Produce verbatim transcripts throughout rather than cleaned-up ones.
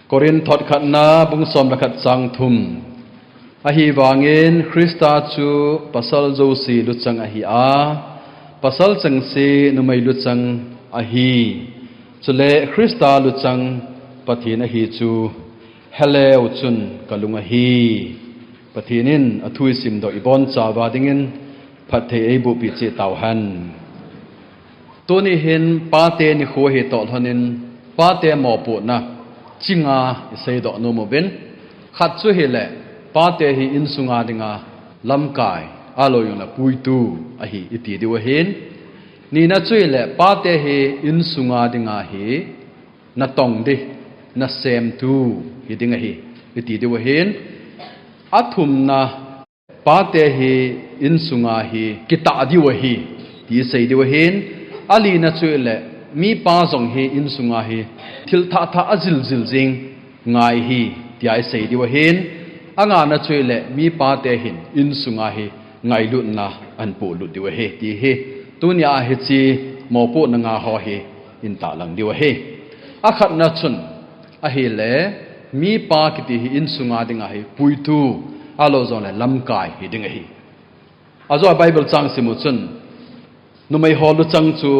Korinth thot khatna bung som le khat chang thum. Ahivangin Krista chu pasal jouse luchang ahi a, pasal chengse numei luchang ahi. Chule Krista luchang Pathen ahi chu heleu chun kalung ahi. Pathen in athu isimdoh ibonchauva dingin phatthei eiboh peh cheh tauhen. Tuni hin pate nikho hi toh lhonin pate mopohna chinga iseidoh nom uvin. Khat chu hile pate hi insunga dinga lamkai, ahilou jongle puitu ahi iti diu ahin. Nina chu hile pate hi insunga dinga hi natong ding, nasemtu hiding ahi iti diu ahin. Athumna pate hi insunga hi kitah diu ahi, ti isei diu ahin. Alina chu hile mipa jong hi insunga hi thil thah thah ajil jil jing ngai hi, tia isei diu ahin. Angana chu hile mipate hin insunga hi ngailutna ahin polut diu ahi, ti hi. Tunia hiche mopohna nga ho hi itahlang diu ahi. Akhatna chun ahile mipa kiti hi insunga dinga hi puitu, ahilou jongle lamkai hiding ahi. Ajo a Bible chang simu chun, numei ho luchang chu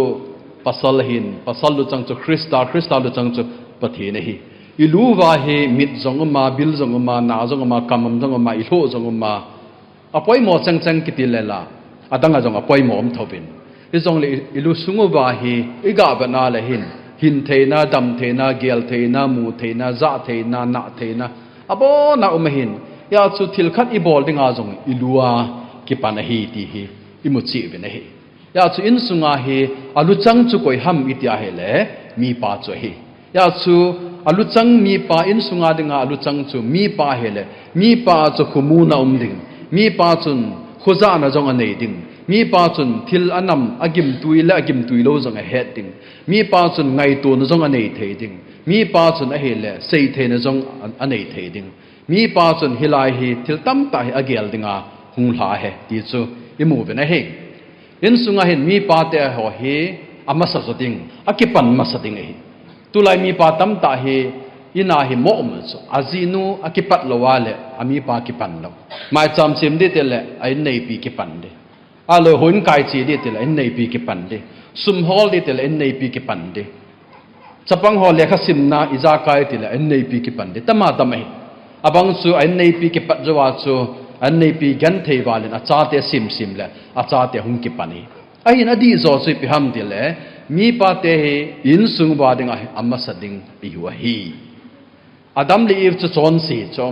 pasal ahin, pasal luchang chu Krista, Krista luchang chu Pathen ahi. Ilu uva hi mit jong uma, bil jong uma, na jong uma, kamam jong uma, ilhoh jong uma, apoimo chengcheng kiti lela, adanga jong apoimo um thouvin. Hijongle ilu sung uva hi iga vetna le hin, hin theina, dam theina, gel theina, mu theina, jah theina, nah theina, abona um ahin. Hijeh chun thil khat ibol dinga jong ilua kipan ahi ti hi imu cheh uvin ahi. Hijeh chun insunga hi aluchang chu koi ham iti ahile mipa chu ahi. Hijeh chun aluchang mipa, insunga dinga aluchang chu mipa ahile, mipa chu khomuna um ding, mipa chun khojahna jong anei ding, mipa chun thil anam, agimtui le agimtui lou jong ahet ding, mipa chun ngaitona jong anei thei ding, mipa chun ahile seitheina jong a-, anei thei ding, mipa chun hilai hi thil tamtah hi agel dinga hung lha ahi ti chu imu uvin ahi. Insunga hin mipate ho hi amasa jo ding, akipan masa ding ahi. Tulai mipa tamtah hi ina hi mo um chu, ajinu akipat lou a le amipa kipan lou. Maicham sem ding tile a inneipi kipan ding. Ahilou houin kai che ding tile a inneipi kipan ding. Sum hol ding tile a inneipi kipan ding. Chapang ho lekha simna ijakai tile a inneipi kipan ding. Tama tam ahi. Abang chu a inneipi kipat jou a chu a inneipi genthei valin achate sim sim le achate hung kipan ahi. Ahin adih jo chu ipi ham tile, mipate hi insung uva dinga hi amasa ding ihiu ahi. Adam le Eve chu chonse chu.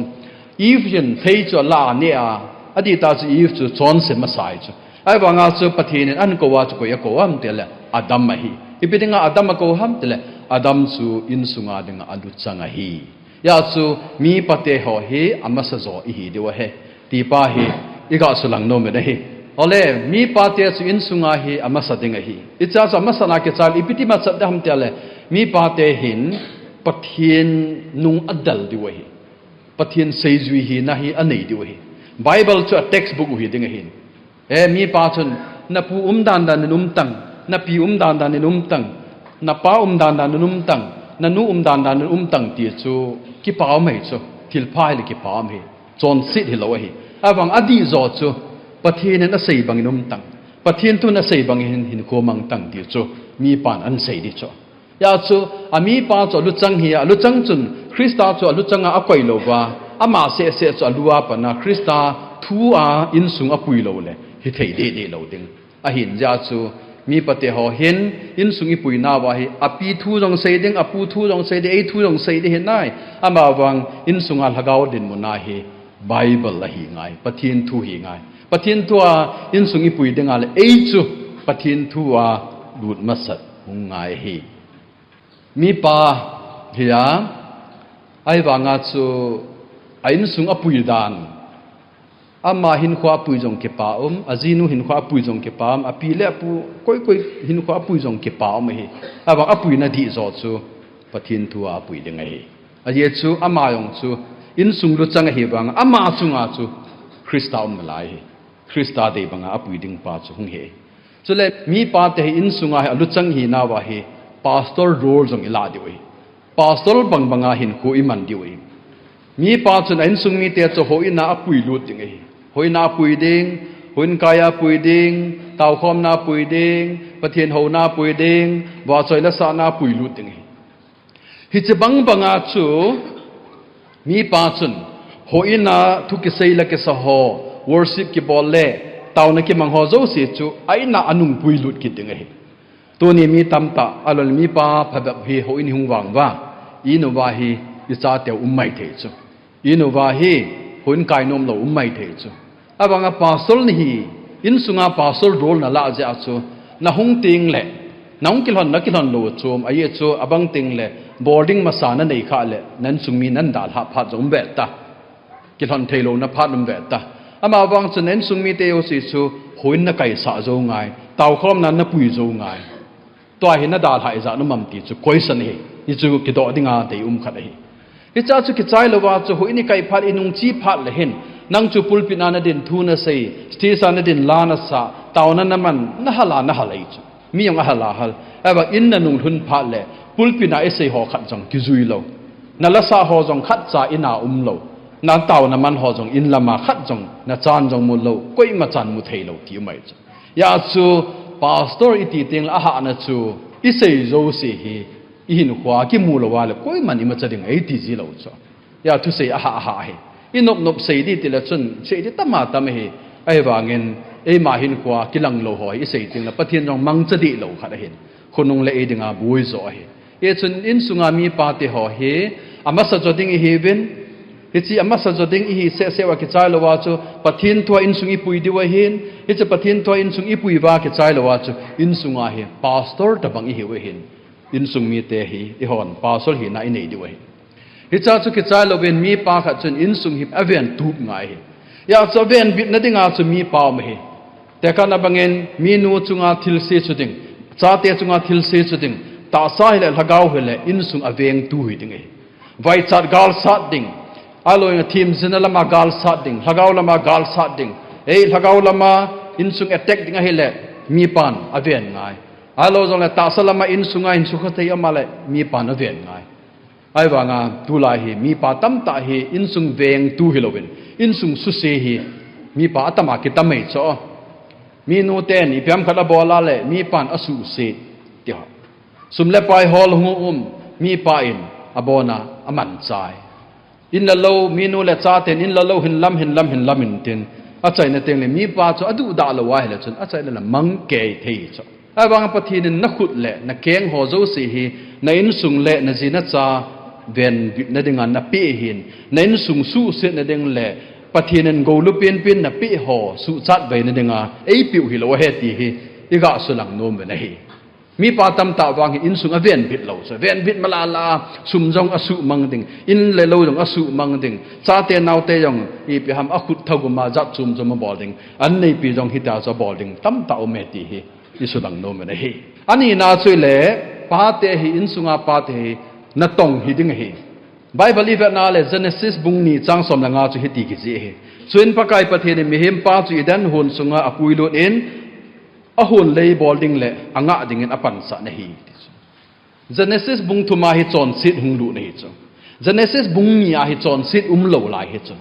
Eve hin thei chu alah a aneh a, adih tah chu Eve chu chonse masa ahi chu. Ahivanga chu Pathen in ahin kou a chu koi akou ham tile Adam ahi. Ipi dinga Adam akou ham tile Adam chu insunga dinga aluchang ahi. Hijeh chun mipate ho hi amasa jo ihi diu ahi. Tipa hi iga sulang nom in ahi. Ole, mipate chu insunga hi amasa ding ahi. Hichea chu amasana kichai le ipi ti masat ding ham tile, mipate hin Pathen nung adel diu ahi. Pathen seijui hina hi anei diu ahi. Bible chu a textbook u hiding ahin. E, mipa chun, napu umdan dan in umtang, napi umdan dan in umtang, napa umdan dan in umtang, nanu umdan dan in umtang ti chu kipa um ahi chu, thilpha hile kipa um ahi, chonset hilou ahi. Ahivang adih jo chu, Pathen in asei bangin umtang, Pathen thun asei bangin hin, hinkho mangtang ti chu, mipan ahin sei ding chu. Hijeh chun, amipa chu aluchang hi, aluchang chun, Krista chu aluchanga akoi louva, ama seh seh chu alua pat a, Krista thua insung apui lou le, hithei deh deh lou ding. Ahin jeh chun, mipate ho hin, insung ipui nauva hi, api thu jong sei ding, apu thu jong sei ding, ei thu jong sei ding hinai, amavang, insunga lhagao dinmun a hi, Bible ahi ngai, Pathen thu hi ngai. Pathen thua insung ipui dinga le, ei chu Pathen thua lut masat hung ngai ahi. Mipa hi a, ahivanga chu a insung apui dan, ama hinkho apui jong kipa um, ajinu hinkho apui jong kipa um, api le apu koi koi hinkho apui jong kipa um ahi. Ahivang apuina dih jo chu Pathen thua apui ding ahi. Ajeh chu ama jong chu insung luchang ahivang, ama chunga chu Krista um nalai ahi. Krista dei banga apui ding pa chu hung hi. Chule mipate hi insunga hi aluchang hinauva hi pastor role jong ilah diu ahi. Pastor bangbanga hinkho iman diu ahi. Mipa chun a insung mite chu houin a apuilut ding ahi. Houin a apui ding, houin kai a apui ding, taokhomna apui ding, Pathen houna apui ding, vahchoina sahna apuilut ding ahi. Hiche bangbanga chu mipa chun houin a thu kisei le kisa ho, worship kibol le taona kimang ho jouse chu a in a anung puilut kit ding ahi. Tuni mi tamtah, alol mipa phabep hi houin ihung vang uva, i in uva hi ichateu um maithei chu. I in uva hi houin kai nom lou um maithei chu. Abanga pastor nahi, insunga pastor role nalah jeh a chu, nahung teng le, nahung kilhon, nakilhon lou chu, ahi chu, abang teng le, bol ding masa nanei khah le, na insung mi nadalhah phat jong um ve ta. Kilhon theilouna phat um ve ta. Amavang chun na insung mite jouse chu, houin nakaisah jou ngai, taokhomna napui jou ngai. Tua hi nadalhah ijat um am ti chu question ahi, hichu kidoh dinga deium khat ahi. Hichea chu kichai louva chu houin ikai phat, inung che phat le hin, nang chu pulpit a nadin thu nasei, stage a nadin la nasah, taona naman, nahal a nahal ahi chu. Mi jong ahal a hal. Ahivang in nanung lhun phat le, pulpit a isei ho khat jong kijui lou. Nalasah ho jong khatcha in a um lou. Nataona man ho jong in lama khat jong, nachan jong mu lou, koima chan mu thei lou ti um ahi chu. Hijeh chun pastor iti teng le ahahna chu, isei jouse hi, ihinkhoa kimu louva le, koiman imacha ding eiti ji lou chu. Hijeh chun thusei ahah ahah ahi. Inop nop sei di tile chun, sei di tam a tam ahi. Ahivangin, eima hinkhoa kilang lou ho hi, isei teng le, Pathen jong mangcha deh lou khat ahin. Khonung le ei dinga boi jo ahi. Hichun insunga mipa te ho hi, amasa jo ding ihiuvin, hiche amasa jo ding ihi seh seh uva kichai louva chu, Pathen thua insung ipui diu ahin, hiche Pathen thua insung ipui uva kichai louva chu, insunga hi pastor tobang ihiu ahin. Insung mite hi, eihon pastor hina inei diu ahi. Hichea chu kichai louvin mipa khat chun insung hi aven tup ngai ahi. Hijeh chun avenbitna dinga chu mipa um ahi. Tekahna bangin, minu chunga thilse chu ding, chate chunga thilse chu ding, tahsa hile lhagao hile insung avengtu hi ding ahi. Vaichat galsat ding, aloi themjilna lama galsat ding, lhagao lama galsat ding, ei lhagao lama insung attack ding ahile, mipan aven ngai. Alou jongle tahsa lama insunga hinsukha thei ama le, mipan aven ngai. Ahivanga tulai hi mipa tamtah hi insung vengtu hilouvin, insung suse hi mipa atama kitam ahi chu. Minu ten ipi ham khat abol a le, mipan asuse, ti ho. Sum le pai hol hung um, mipa in abona amanchai. In le lou, minu le chaten in le lou hin lam, hin lam, hin lam intin, achaina teng le mipa chu aduhdah lou ahile chun, achaina le mangkei thei chu. Ahivanga Pathen in nakhut le nakeng ho jouse hi, na insung le naji nacha venbitna dinga napeh ahin, na insung suhsetna ding le Pathen in gou lupin pin napeh ho suhchat veina dinga eipeh u hilou ahi ti hi, iga sulang nom uvin ahi. Mipa tamtah vang hi insung avenbit lou chu. Venbit malala, sum jong asuhmang ding, in le lou jong asuhmang ding, chate naote jong ipi ham akhut thagum a jat chom chom abol ding, anneipi jong hitia chu abol ding tamtah um e ti hi isulang nom uvin ahi. Anina chu hile, pate hi, insunga pate hi, natong hi ding ahi. Bible ivetna le Genesis bung ni chang som le nga chu hiti kijih ahi. Chuin Pakai Pathen in mihem pa chu Eden hon sunga apuilut in, ahon lei bol ding le angah dingin apansah na ahi, ti chu. Genesis bung thum a hi chonset hung lut na ahi chu. Genesis bung ni a hi chonset umlou lai ahi chu.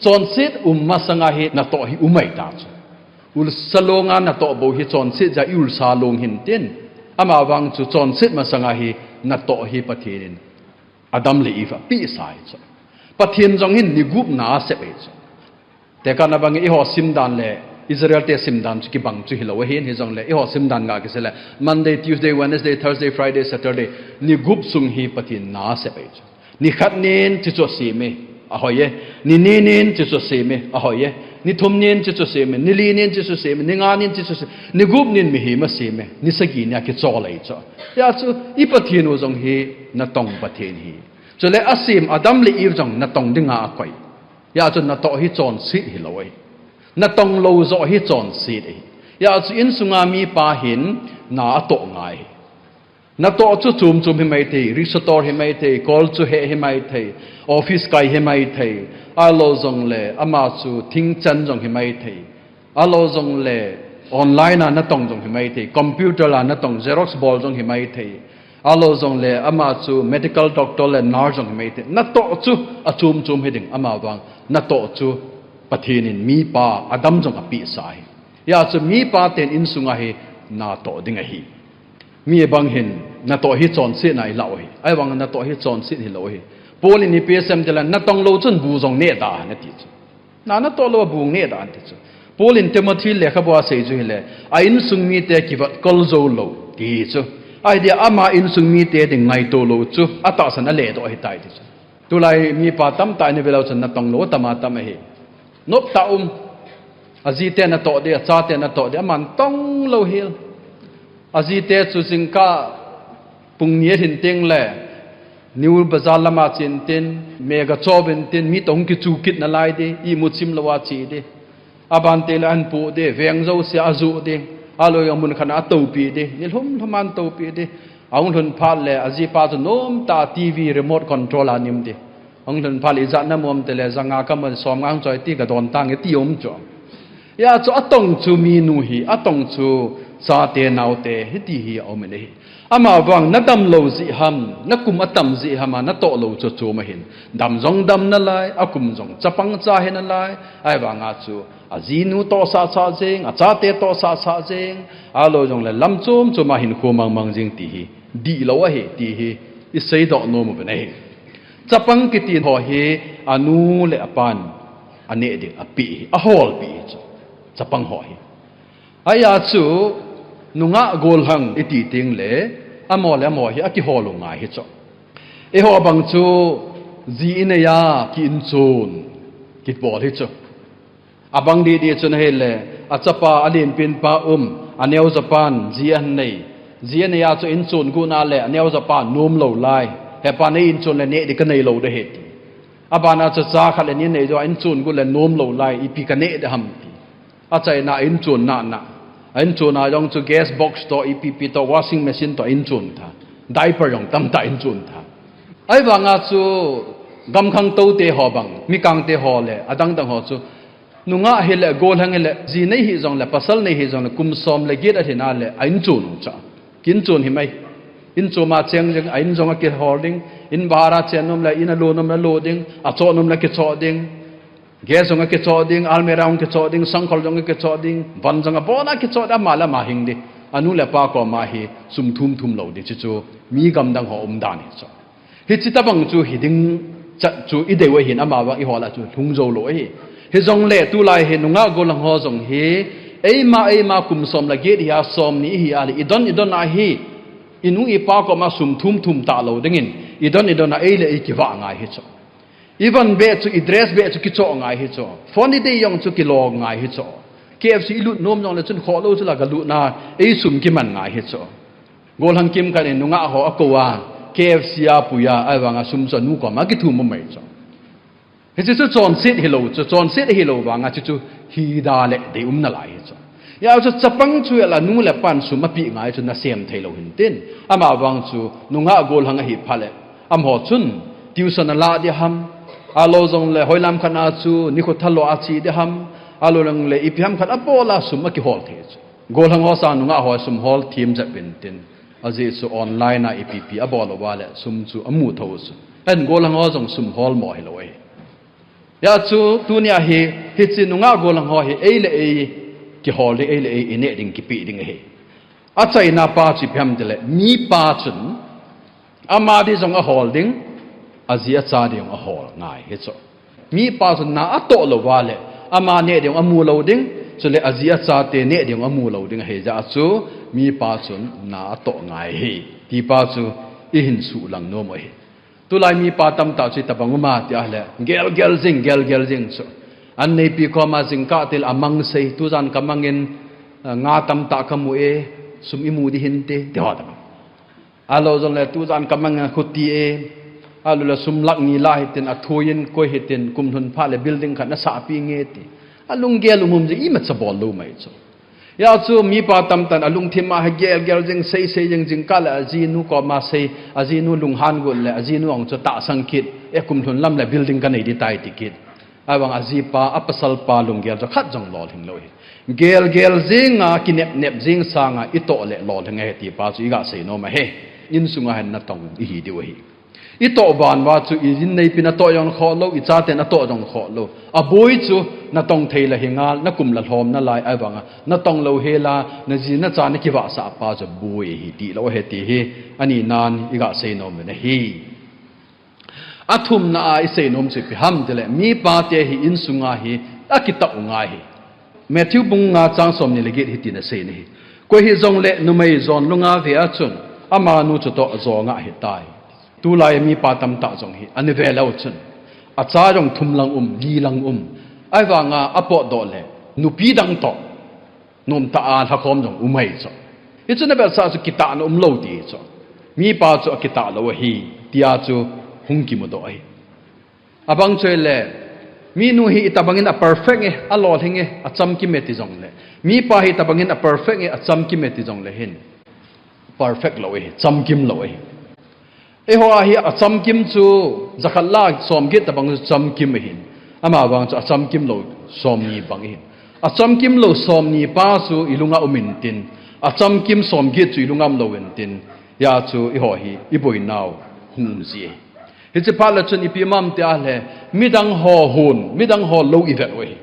Chonset um masanga hi natoh hi um ahi ta chu. Ulsa longa natoh bou hi chonset jeh a i ulsa long hintin. Amavang chu chonset masanga hi natoh hi Pathen in Adam le Eve apehsa ahi chu. Pathen jong hin ni gup na asep ahi chu. Tekahna bangin eiho simdan le Israel te simdan chu kibang chu hilou ahin, hijongle eiho simdan ga kisei le Monday, Tuesday, Wednesday, Thursday, Friday, Saturday, ni gup sung hi Pathen na asep ahi chu. Ni khat nin hiche chu asem e, ahoi e. Ni ni nin hiche chu asem e, ahoi e. Ni thum nin hiche chu asem e, ni li nin hiche chu asem e, ni nga nin hiche chu asem e, ni gup nin mihem asem e, ni sagi nia kichol ahi chu. Hijeh chun i Pathen u jong hi natong Pathen ahi. Chule asem Adam le Eve jong natong dinga akoi. Hijeh chun natoh hi chonset hilou ahi. Natong lou joh hi chonset ahi. Hijeh chun insunga mipa hin na atoh ngai ahi. Natoh chu chom chom hi maithei, rickshaw tour hi maithei, kol chu heh hi maithei, office kai hi maithei, ahilou jongle ama chu thingchan jong hi maithei, ahilou jongle online a natong jong hi maithei, computer a natong, xerox bol jong hi maithei, Ahilou jongle ama chu medical doctor le nurse jong himai te. Natoh chu achom chom hiding, ama vang natoh chu Pathen in mipa adam jong apeh sa ahi. Hijeh chun mipa ten insung a hi natoh ding ahi. Mi bang hin natoh hi chonsetna ilah u ahi. Ahivang natoh hi chonset hilou ahi. Paul in ipi asei em tile, natong lou chun bu jong neh da, ati chu. Na, natoh lou a bu neh da, ati chu. Paul in Timothy lekhabu a asei chu hile, a insung mite kivat kol jou lou, ti chu. Ahi dia ama insung mite ding ngaito lou chu, atahsan a ledoh ahitai, ti chu. Tulai mipa tamtah in ive leu chun natong lou tam a tam ahi. Nop tah um. Aji te natoh ding, acha te natoh ding, aman tong lou hel. Aji te chu jingkah pung ni ahin teng le, New Bazaar lama chen tin, mega chop in tin, mi toh hung kichu kit nalai ding, imu chim lou a che ding. Aban te le ahin pu ding, veng jouse a ajoh ding, ahilou jong mun khat a atoupi ding, ni lhum lhum a atoupi ding. Ahung lhun phat le, ajipa chu nomtah a TV remote control a nim ding. Ahung lhun phat le, ijat namu em tile, ja nga kamu, som nga hung choi ti, kadon tange ti um chu. Hijeh chun atong chu minu hi, atong chu chate naote, hiti hi aum in ahi. Ama vang nadam lou jeh ham, nakum atam jeh ham a natoh lou chu chom ahin. Dam jong dam nalai, akum jong chapang cha hi nalai, ahivang a chu ajinu tohsah sah jeng, achate tohsah sah jeng, ahilou jongle lam chom chom a hinkho mang mang jeng ti hi dihlou ahi, ti hi iseidoh nom uvin ahi. Chapang kiti ho hi anu le apan aneh ding apeh hi, aholpeh hi chu. Chapang ho hi. Hijeh chun nungah gollhang iti teng le, amaho le amaho hi akihol u ngai hi chu. Eiho bang chu ji inei a ki inchon kibol hi chu. Abang didi chun ahile, achapa alenpen pa um, aneojapan ji ahin nei. Ji anei a chu inchon got a le, aneojapan nom lou lai. Hepa, nei inchon le neh ding kanei lou ding ahi, ti. Aban a chu cha khat le ni anei jou a inchon got le nom lou lai, ipi kaneh ding ham, ti. Achaina a inchon nana. A inchon a jong chu gas box toh, ipi pi toh, washing machine toh inchon tha. Diaper jong tamtah inchon tha. Ahivang a chu gamkhang tou te ho bang, mikang te ho le, adang dang ho chu. Nungah hile, gollhang hile, ji nei hi jongle, pasal nei hi jongle, kum som le get alhin a le, a inchon u chu. Ki inchon himai. Inchom a cheng jeng, a in jong akihol ding, in bahar a chen nom le, in alut nom le lut ding, achoh nom le kichoh ding. Gas jong akichoh ding, almirah jong kichoh ding, sangkhol jong akichoh ding, van jong abon a kichoh ding, ama le ama hing ding. Anu le apa koma hi sum thum thum lou ding, chuchu mi gamdang ho umdan hi chu. Hiche tabang chu hiding chat chu idei u ahin, ama vang eiho lah a chu lhung jou lou ahi. Hijongle tulai hi nungah gollhang ho jong hi, eima, eima kum som le get hi a, som ni hi a le, idon, idon a hi, inu ipa koma sum thum thum talou dingin, idon, idon a ei le ei kivah ngai hi chu. Ivon beh chu, idress beh chu kichoh ngai hi chu. Phone idei jong chu kilo ngai hi chu. K F C ilut nom jongle chun khoh lou chu la galut na, ei sum kiman ngai hi chu. Gollhang kimkhat in nungah ho akou a, K F C a pui a, ahivang a sum chu anu koma kithum um mai chu. Hiche chu chonset hilou chu, chonset hilou vang a chuchu hi da le dei um nalai hi chu. Hijeh chun chapang chu ahile anu le apan sum apeh ngai chu nasem thei lou hin tin. Ama vang chu nungah gollhang ahi phat le, amaho chun tuition alah ding ham, ahilou jongle hoilam khat a chu nikho thalo a che ding ham, ahilou jongle ipi ham khat abol a sum akihol thei chu. Gollhang ho sang nungah ho sum hol them jep in tin. Ajeh chu online a ipi pi abol uva le sum chu amu thou chu. Ahin gollhang ho jong sum hol mo hilou ahi. Hijeh chun tunia hi, hiche nungah gollhang ho hi, ei le ei kihol ding, ei le ei ineh ding, kipeh ding ahi. Achaina pa chu ipi ham tile, mipa chun ama ding jong ahol ding, aji acha ding jong ahol ngai hi chu. Mipa chun na atoh lou uva le, ama neh ding jong amu lou ding, chule aji acha te neh ding jong amu lou ding ahi jeh chun, mipa chun na atoh ngai ahi, ti pa chu ihin suhlang nom u ahi. Tulai mipa tamtah chu itobang um a ti ahile, gel gel jing, gel gel jing chu. An neipi koma jingkah tile amang sei, tujan kamang in, eh, nga tamtah kamu e, sum imu ding hinte, ti ho tobang. Ahilou jongle tujan kamang in akhuti e, ahilou le sum lakh ni lah hitin, athui in koi hitin, kum lhun phat le building khat nasah peh inge ti. Alunggel um um jing, imacha bol lou mai chu. Hijeh chun mipa tamtah in alungthim a hi gel gel jing, sei sei jing, jingkah le ajinu koma sei, ajinu lunghan got le, ajinu jong chu tahsan kit, e kum lhun lam le building kanei ding tai ti kit. Ahivang ajipa, apasalpa lunggel chu khat jong lolhing lou ahi. Gel gel jing a, kinep nep jing sang a, itoh le lolhing ahi ti pa chu iga sei nom ahi. insunga hin natong ihi diu ahi. Itoh ban uva chu i inneipi natoh jong khoh lou, i chaten atoh jong khoh lou. Aboi chu natong thei la hi ngal, nakum la lhom nalai ahivanga natong lou hela, naji nacha nakivahsah pa chu boi ahi tilou ahi ti hi ani nan iga seinom u ahi. Athumna a isei nom chu ipi ham tile, mipa te hi insunga hi akitah u ngai ahi. Matthew bung nga chang somni le get hitin asei ahi. Koi hijongle numei jon lunga ve a chun, amanu chutoh jonga ahitai. Tulai mipa tamtah jong hi, ani ve leu chun, acha jong thum lang um, li lang um. Ahivanga apotdoh le, nupi dang toh nomtah a lhakhom jong um ahi chu. Hichu navetsah chu kitahna umlou ti chu. Mipa chu akitah lou ahi, tia chu hung kimudoh ahi. Abang chu ahile, minu hi itobangin a perfect e, alolhing e, achamkim e ti jongle, mipa hi itobangin a perfect e, achamkim e ti jongle hin, perfect lou ahi, chamkim lou ahi. Eiho a hi achamkim chu jakhat la somget tobang chu chamkim ahin. Amavang chu achamkim lou somni bang ahin. Achamkim lou somni pa chu ilunga um intin, achamkim somget chu ilunga umlou intin, hia chu eiho hi iboinau hung um ji ahi. Hiche phat le chun ipi ham tia le, midang ho hon, midang ho lou ivet u ahi.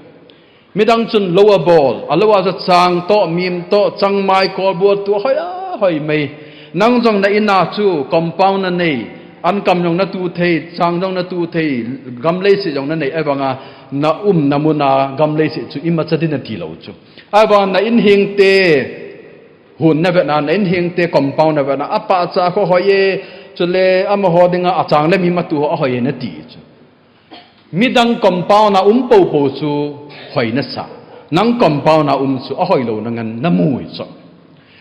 Midang chun lou abol, alou a chu chang toh, mim toh, changmai, kolbu atu, ahoi ahoi mai. Nang jong na in a chu compound nanei, ankam jong natu thei, chang jong natu thei, gam leiset jong nanei, ahivanga naumna mun a gam leiset chu imacha ding nati lou chu. Ahivang na in hengte hon navet na, na in hengte compound navet na, apahcha kho hoi e, chule amaho dinga achang le mim atu ho ahoi e nati chu. Midang compound a um poupou chu hoi nasa, nang compound a um chu ahoilouna ngen namu ahi chu.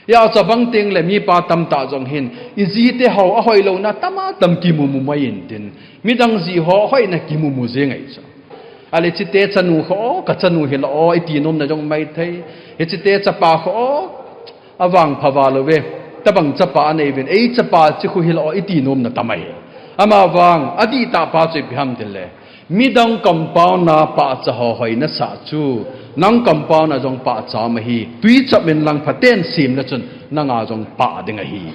Hia chu abang tengle mipa tamtah jong hin, ijite ho ahoilouna tama tam kimumu mai intin, midang ji ho hoina kimumu jeng ahi chu. Ahile chite chanu kho, kachanu hilou o, iti nomna jong maithei. Hichete chapa kho, avangpha valouve. Tobang chapa anei uvin, ei chapa chi khu hilou o, iti nomna tam ahi. Amavang, adihtah pa chu ipi ham tile, midang compound a pahcha ho hoi nasah chu, nang compound a jong pahcha um ahi. Twi chap in lang phaten sem le chun, nanga jong pah ding ahi,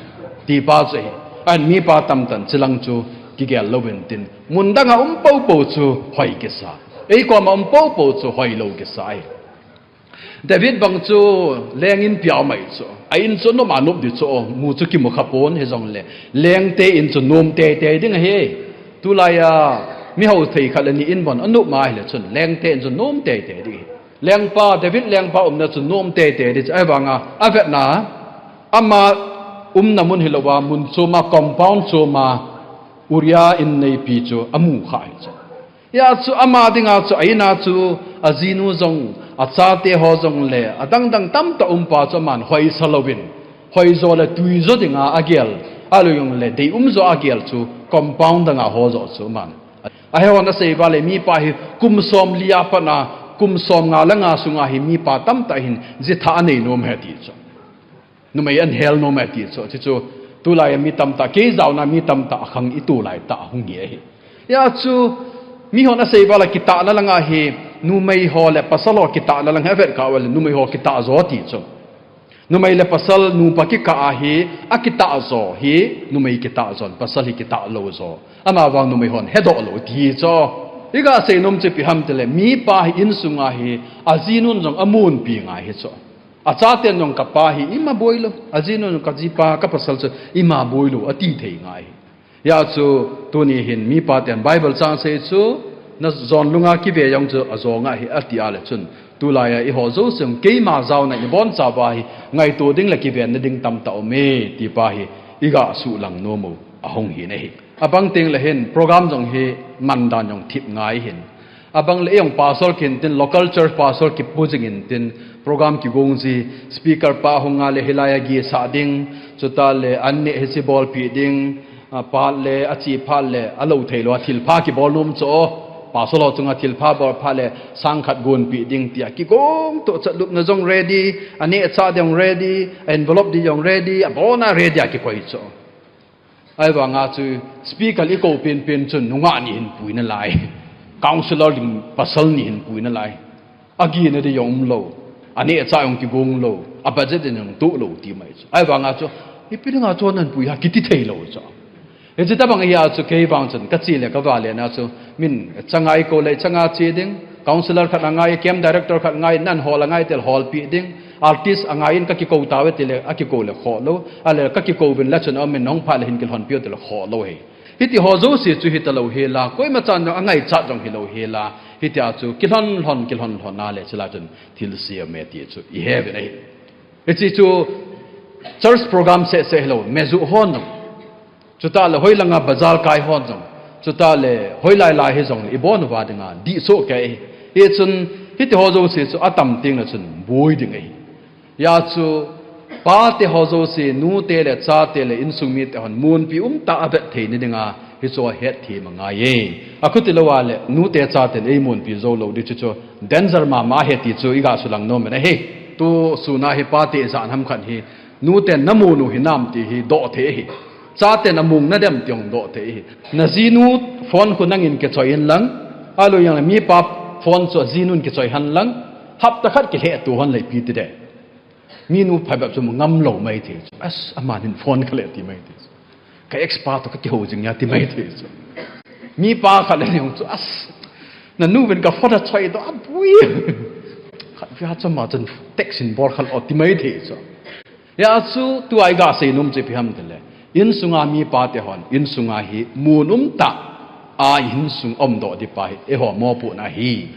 ti pa chu ahi. Ahin mipa tamtah in chilang chu kigel louvin tin, mun danga um poupou chu hoi kisa, ei koma um poupou chu hoilou kisa ahi. David bang chu leng inpi a um ahi chu. A in chu nom a nop ding chu, mu chu kimu khapon hijongle, lengte in chu nom teitei ding ahi. Tulai a mihao thei khat le ni in bon anop ma ahile chun, lengte in chu nom teitei ding ahi. Lengpa, David lengpa umna chu nom teitei ding chu, ahivanga avetna, ama umna mun hilouva, mun choma, compound choma Uriah inneipi chu amu kha ahi chu. Hia chu ama dinga chu, a in a chu, ajinu jong, achate ho jongle, adangdang tamtah um pa chu aman hoisa louvin, hoijo le tuijo dinga agel, ahilou jongle deium jo agel chu, compound danga ho jo chu aman. Ahihon asei uva le, mipa hi kum somli a pat a kum somnga le nga sunga hi mipa tamtah hin jithah anei nom ahi ti chu. Numei ahin hel nom ahi ti chu, chuchu tulai a mi tamtah, kei jaona mi tamtah akhang itu laitah ahung hi ahi. Hia chu mihon asei uva le, kitahna langa hi numei ho le pasal ho kitahna lang hi avet kha uva le, numei ho kitah jo ti chu. Numei le pasal, nupa kikah a hi akitah jo hi numei kitah jon, pasal hi kitah lou jo. Amavang numei hon hedoh lou ti chu. Iga sei nom chu ipi ham tile, mipa hi insunga hi ajinun jong amunpi ngai ahi chu. Achaten jong kapa hi ima boilou, ajinun jong kajipa, kapasal chu ima boilou ati thei ngai ahi. Hia chu tuni hin mipa ten Bible chang sei chu, najon lunga kive jong chu ajonga ahi ati a le chun, tulai a eiho jouse jong keima jaona ibonchauva hi ngaito ding le kivenna ding tamtah aume ti pa hi iga suhlang nom u ahung hi ahi. Abang tengle hin program jong hi mandan jong thip ngai ahin. Abang le ei jong pastor kihin tin, local church pastor kipu jing in tin, program kigong ji, speaker pa ahung a le hilai a gisah ding, chutah le an neh hiche bolpeh ding, a, phat le, ache phat le, alou theilou a thilpha kibol nom chu, pastor ho chunga thilpha bol phat le, sang khat gonpeh ding tia kigong toh, chatlupna jong ready, aneh chah ding jong ready, envelope ding jong ready, abona ready a kikoi chu. Ahivanga chu speaker ikou penpen chun nungah ni hin pui nalai, councillor ding pasal ni hin pui nalai. Agina ding jong umlou, aneh chah jong kigong lou, a budget ding jong toh lou ti mai chu. Ahivanga chu Ipi dinga chu nanpui ham kiti thei lou chu. Hiche tabang hi a chu kei vang chun kache le kavale na chu min changa eikou le changa che ding, councillor khat angai, camp director khat angai, nan hol angai tile holpi ding, artist angai in kakikou tauve tile akikou le khoh lou, ahile kakikou vin la chun amin nong pha le hin kilhonpi u tile khoh lou hi. Hiti ho jouse chu hita lou hela, koima chan jong angaichat jong hilou hela, hitia chu kilhon lhon, kilhon lhon na le chule chun thilse aume ti chu ihe uvin ahi. Hiche chu church program seh seh hilou, meju hon jong, chutah le hoilanga bazar kai hon jong, chutah le hoilai lai hijong le ibon uva dinga dih soh kei ahi. Hichun hiti ho jouse chu atam teng le chun boi ding ahi. Hijeh chun pate ho jouse, nute le chate le insung mite hon munpi umtah a avet thei na dinga hichu hetthem angaiye. Akhuti louva le nute chaten eimunpi jou lou ding chu chu danger mama ahi ti chu iga sulang nom in ahi. Tu suna hi pate ijat ham khat hi nuten namun u hinam ti hi doh thei ahi. Chaten amun nadem ti jong doh thei ahi. Najinu phone khu nangin kichoi in lang, ahilou jong le mipa phone chu ajinun kichoi hen lang, hapta khat kilheh to hen le ipi ti ding. Minu phabep chu ngam lou maithei chu. As, aman hin phone kha le ti maithei chu. Ka ex pa toh kakihou jing e ti maithei chu. Mipa khat le jong chu, as, nanu vin ka phone achoi doh aboi. Khatvei a chu ama chun text in bol kha lou ti maithei chu. Hijeh chun tua iga sei nom chu ipi ham tile, insunga mipate hon insunga hi mun umtah a insung umdoh ding pa hi eiho mopohna ahi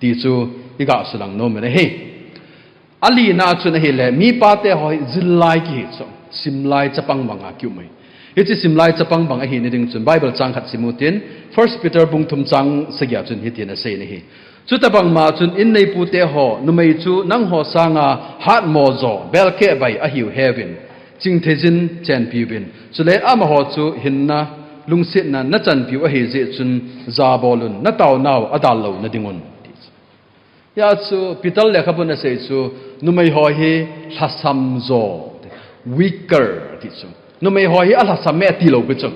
ti chu iga sulang nom in ahi. Alina chun ahile, mipate ho hi jil lai kihi chu, simlai chapang banga kium ahi. Hiche simlai chapang bang ahina ding chun Bible chang khat sim utin, First Peter bung thum chang sagi a chun hitin asei in ahi. Chutobang ma chun inneipute ho, numei chu nangho sanga hatmo jo, belkeh bai ahiu heuvin, chingtheijin chenpiuvin, chule amaho chu hinna, lungsetna nachanpiu ahijeh chun jabolun, nataonau adal louna dingun. Hijeh chun Peter lekhabun asei chu, numei ho hi lhasam jo, weaker ti chu. Numei ho hi alhasam e ti lou pi chu.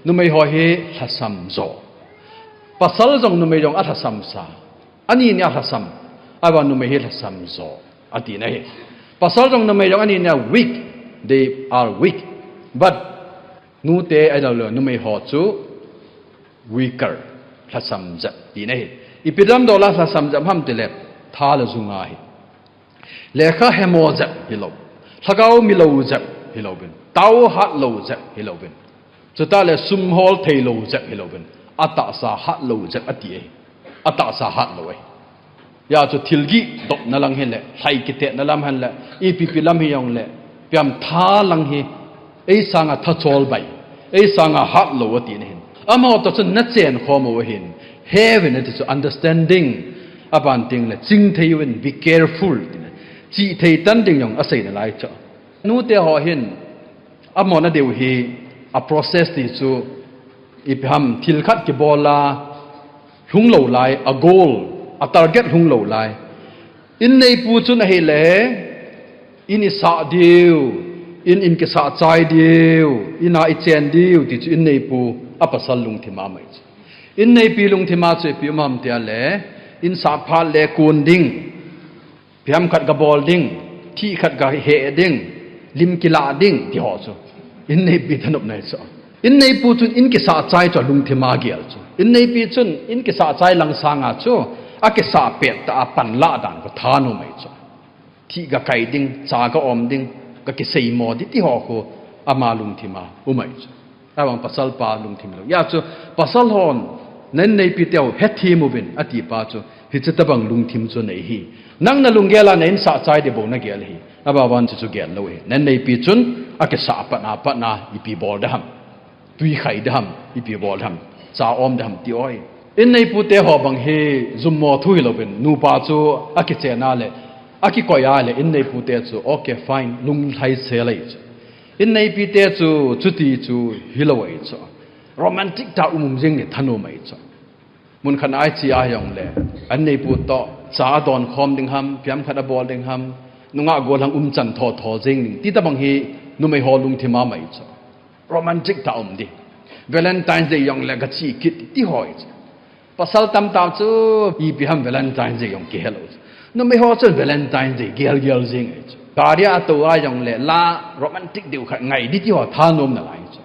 Numei ho hi lhasam jo. Pasal jong numei jong alhasam sa. Ani ni alhasam. Ahivang numei hi lhasam jo atina ahi. Pasal jong numei jong ani ni weak. They are weak. But nute ahilou le numei ho chu weaker, lhasam jep tina ahi. Ipi damdola lhasam jep ham tile, tha le jung ahi. Lekha hemo jep hilou. Lhagao milou jep hilouvin. Tao hatlou jep hilouvin. Chutah le sum hol theilou jep hilouvin. Atahsa hatlou jep ati ahi. Atahsa hatlou ahi. Hijeh chun thil gih dopna lang hile, lhai kitetna lam hile, ipi ipi lam hijong le, ipi ham tha lang hi, eisanga thachol bai, eisanga hatlou atina ahin. Amaho toh chun nachen khom u ahin, heuvin ati chu understanding, aban teng le, chingthei uvin, be careful, tina. Chihthei tan ding jong asei nalai chu. Nute ho hin, amona diu hi, a process ti chu, ipi ham thil khat kibol a, lhung lou lai, a goal, a target lhung lou lai. Inneipu chun ahile, in isah diu, in, in kisah chai diu, in a ichen diu, ti chu inneipu, apasal lungthim a um ahi chu. Inneipi lungthim a chu ipi um ham tile, in sah phat le kun ding, ipi ham khat gabol ding, thih khat gaheh ding, lim kilah ding, ti ho chu. Inneipi thanopna ahi chu. Inneipu chun in kisah chai chu alungthim a gel chu. Inneipi chun in kisah chai lang sanga chu, akisah pettah a panlah dan khu thanom ahi chu. Thih gakai ding, cha ga-om ding, gakiseimo ding ti ho khu ama lungthim a um ahi chu. Ahivang pasal pa lungthim lou. Hijeh chun pasal hon, na inneipi teu hethem uvin, ati pa chu, hiche tobang lungthim chu nei hi. Nang nalunggel a na in sah chai ding bou nagel hi. Aban chu chu gel lou hi. Na inneipi chun, akisah patna, patna, ipi bol ding ham. Twi khai ding ham, ipi bol ding ham. Cha om ding ham ti ahi. Inneipu te ho bang hi jummo thu hilouvin, nupa chu akichen a le, akikoi a le, inneipu te chu, okay, fine, lunglhai sel ahi chu. Inneipi te chu, chuti chu, hilou ahi chu. Romantic tah a um um jing ni thanom ahi chu. Mun khat a iche a hijong le, inneipu toh, cha adon khom ding ham, ipi ham khat abol ding ham, nungah gollhang umchan thotho jing ding, ti tobang hi, numei ho lungthim a um ahi chu. Romantic tah a um ding. Valentine's Day jong le gache kit ti ho ahi chu. Pasal tamtah chu ipi ham Valentine's Day jong kihelou chu. Numei ho chun Valentine's Day gelgel jing ahi chu. Gari a tou a jong le la romantic deu khat ngai di ti ho thanom nalai chu.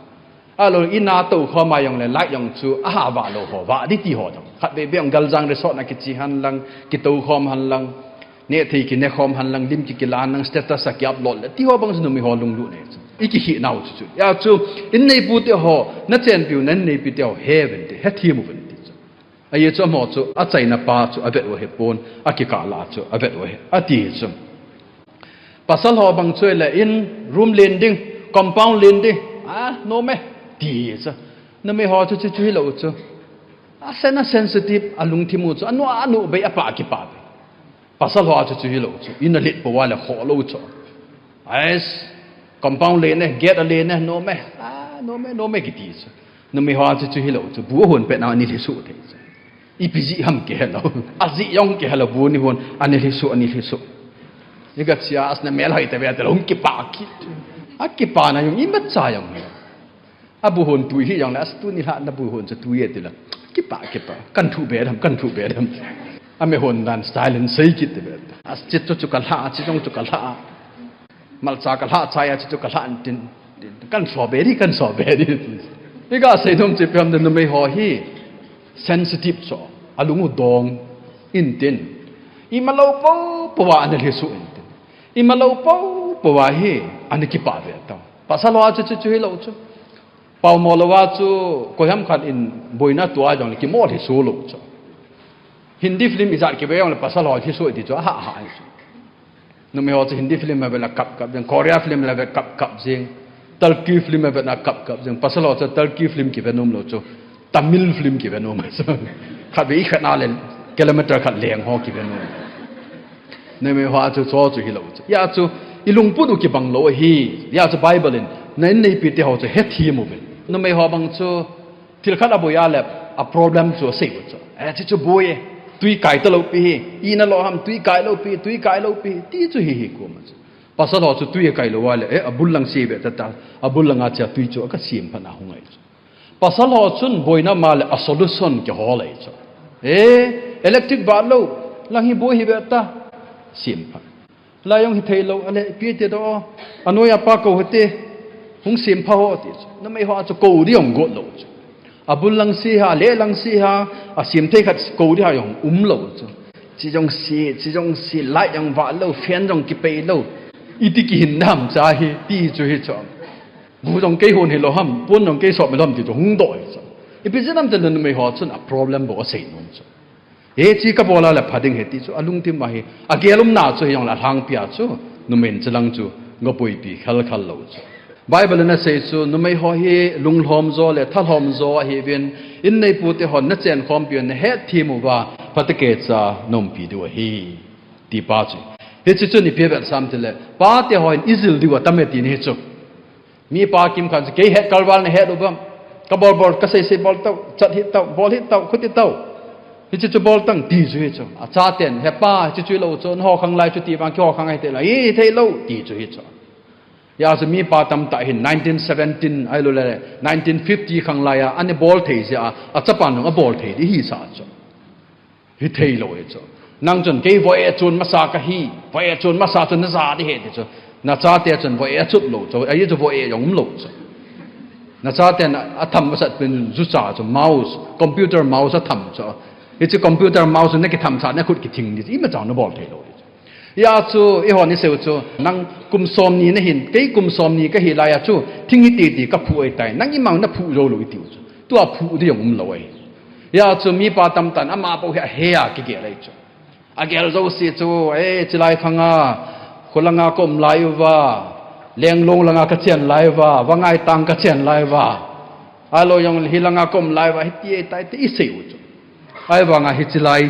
Ahilou in a tou khom a jong le light jong chu ahah vah lou ho vah di ti ho jong. Khatvei vei jong Galjang Resort na kiche hen lang, kitou khom hen lang, nehthei kine khom hen lang, lim kikilah hen lang, status a ki upload le ti ho bang chu numei ho lunglut nei chu. I kihih nau chu chu. Hijeh chun in neipu te ho, na chenpiu na in neipi te ho, he uvin te, hethem uvin te chu. Ajeh chu amaho chu achaina pa chu avet u ahipon, akikah lah chu avet u ahi, ati chu. Pasal ho bang chu le in room len ding, compound len ding, a, nom e, ti chu. Numei ho chu chu chu hilou chu. Asen a sensitive, alungthim u chu, anu, anu bei apa kipa bei. Pasal ho chu chu hilou chu. In a let pou a le kho lou chu. Ais, compound len e, gate a len e, nom e. A, nom e, nom e kiti chu. Numei ho chu chu hilou chu. Bu ahon pet na ani lhisu thei chu. Ipi jeh ham kihelou. Ajeh jong kihelou bu ni hon ani lhisu, ani lhisu. Ni ka chia as na mel hoi te be te long kipa ki. Akipa na jong imacha jong. Abu hon tui hi jong le, as tuni lha na bu hon chu tui e ti la. Kipa, kipa. Kan thu be dam, kan thu be dam. Ame hon dan style in sei kit te be. As chi chu chu ka lha, chi jong chu ka lha. Malcha ka lha chai a chi chu ka lha tin. Kan so be di, kan so be di. I ka sei nom chi pem de numei ho hi sensitive chu. Alung u dong in tin. Imalou pou pou a ana lhisu in tin. Imalou pou pou a hi ana kipa ve ta. Pasal ho chu chu chu hilou chu. Paomo lou a chu, koiham khat in boina tua jong le kimo lhisu lou chu. Hindi film ijat kibe jong le pasal ho lhisu ti chu, aha, aha, chu. Numei ho chu Hindi film a vet a kap kap jing, Korea film a vet kap kap jing, Turkey film a vet a kap kap jing, pasal ho chu Turkey film kive nom lou chu, Tamil film kive nom chu. Khatvei khat na le, kilometer khat leng ho kive nom. Numei ho chu chu chu hilou chu. Hijeh chun, ilungput u kibang lou ahi. Hijeh chun Bible in, na in neipi te ho chu hethem uvin. Numei ho bang chu, thil khat aboi a le, a problem chu asei u chu. Eh, chi chu boi e. Tui kai talou pi hi. Ina lo ham, tui kai lou pi, tui kai lou pi. Ti chu hi hi kum chu. Pasal ho chu tui kai lou a le, eh, abul lang se ve ta ta. Abul lang a chia tui chu aka sem phat na hung ngai chu. Pasal ho chun boina ma le a solution kihol ei chu. Eh, electric bat lou, lang hi boi hi ve ta. Sem phat. Lai jong hithei lou, ale, ipi ti do, anoi apa kou hite, hung sem pha ho ti chu. Numei ho chu kou di jong got lou chu. Abul lang se ha, le lang se ha, asem thei khat kou di ha jong um lou chu. Chi jong se, chi jong se, light jong vah lou, fan jong kipei lou. Iti kihin nam cha hi, ti chu hi chu. Bu jong kei hon hilou ham, pon jong kei sop hilou ham ti chu hung doi chu. Ipi jeh ham ti le numei ho chun a problem bou asei nom chu. Hiche kabol a le pha ding ahi ti chu, alungthim a hi, agel umna chu hi jong le alhangpi a chu, numei in chulang chu, ga boipi khel khel lou chu. Bible in asei chu, numei ho hi, lunglhom jo le, thalhom jo ahiuvin, in neipu te hon, na chenkhompi u, na hetthem uva, phatah a kicha, na umpi diu ahi. Ti pa chu. Hiche chu ipi vetsah ham ti le, pa te hon, ijil diu atam e ti ahi chu. Mipa kimkhat chu kei het kalval na het u bam. Ka bol bol, ka sei sei bol tau, chat hih tau, bol hih tau, khuti tau. Hiche chu bol tang ti chu hi chu. Achaten, he pa, hiche chu hilou chu, nangho khang lai chu ti vang, keiho khang ahi thei lou, hi thei lou, ti chu hi chu. Hijeh chun mipa tamtah hin nineteen seventeen, ahilou le, nineteen fifty khang lai a, ana bol thei jeh a, achapan jong abol thei di hisah chu. Hithei lou ahi chu. Nang chun kei voi e chun masa kahi, voi e chun masa chun naja di ahi ti chu. Nachate chun voi e achut lou chu, ahi chu voi e jong um lou chu. Nachaten atham masat pen jucha chu mouse, computer mouse atham chu. Hiche computer mouse chu nakitham cha nakhut kithing di chu, imacha nabol thei lou ahi chu. Hijeh chun, eihon isei u chu, nang kum somni nahin, kei kum somni kahi lai a chu, thing hiti ti kaphu ahitai, nang imang naphu jou lou iti u chu. Tua phu di jong um lou ahi. Hijeh chun mipa tamtah in ama bou hi ahe a kigel ahi chu. Agel jouse chu, eh, chilai khang a, kholanga ka um lai uva, Lenglong langa kachen lai uva, Vangai tang kachen lai uva. Ahilou jong hilanga ka um lai uva, hiti ahitai ti isei u chu. Ahivanga hiche lai,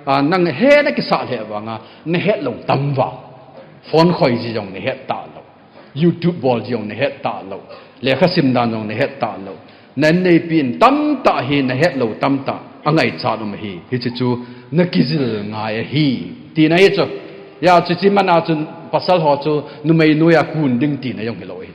a, nang he nakisah lheh vanga, nahet lou tam uva. Phone khoi ji jong nahet talou. YouTube bol ji jong nahet talou. Lekha sim dan jong nahet talou. Na inneipi in tamtah hi nahet lou tamtah angaichat um ahi. Hiche chu nakijil ngai ahi. Tina ahi chu. Hijeh chun hiche mana chun pasal ho chu numei noiya kun ding tina jong hilou ahi.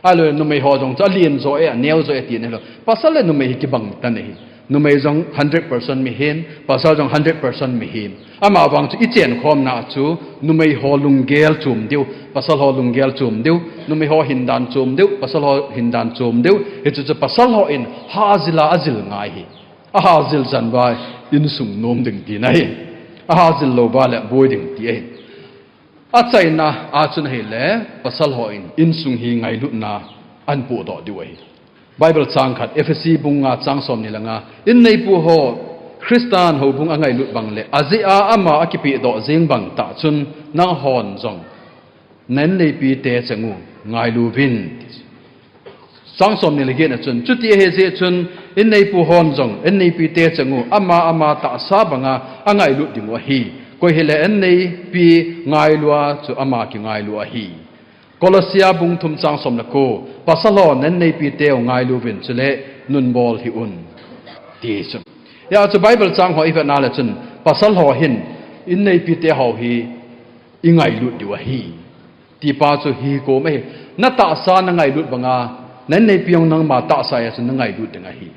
Ahilou numei ho jong chu alen jo e, aneo jo e tina hilou. Pasal le numei hi kibang tan ahi. Numei jong hundred percent mihem, pasal jong hundred percent mihem. Amavang chu i chenkhomna chu numei ho lunggel chom diu, pasal ho lunggel chom diu, numei ho hindan chom diu, pasal ho hindan chom diu. Hichu chu pasal hon hajil a ajil ngai ahi. Ahajil chan uva insung nom ding tina ahi. Ahajil lou uva le boi ding ti ahi. Achaina a chun ahile pasal hon insung hi ngailutna ahin podoh diu ahi. Bible chang khat, Ephesi bung nga chang somni le nga, "Inneipu ho, Christan houbung angailut bang le ajeh a ama akipehdoh jeng bang tah chun nanghon jong na inneipi te cheng u ngailu vin." Chang somni le get na chun, "Chuti ahi jeh chun inneipu hon jong inneipi te cheng u ama ama tahsa banga angailut ding u ahi. Koi hile inneipi ngailu a chu ama kingailu ahi." Kolose bung thum chang som le ko, "Pasal ho, na inneipi teu ngailu vin, chule nunbol hih un," ti chu. Hia chu Bible chang ho i vet na le chun, pasal ho hin inneipi te ho hi i ngailut diu ahi. Tipa chu hi ko mai. Na tahsa na ngailut banga, na inneipi jong nangma tahsa a chu na ngailut ding ahi.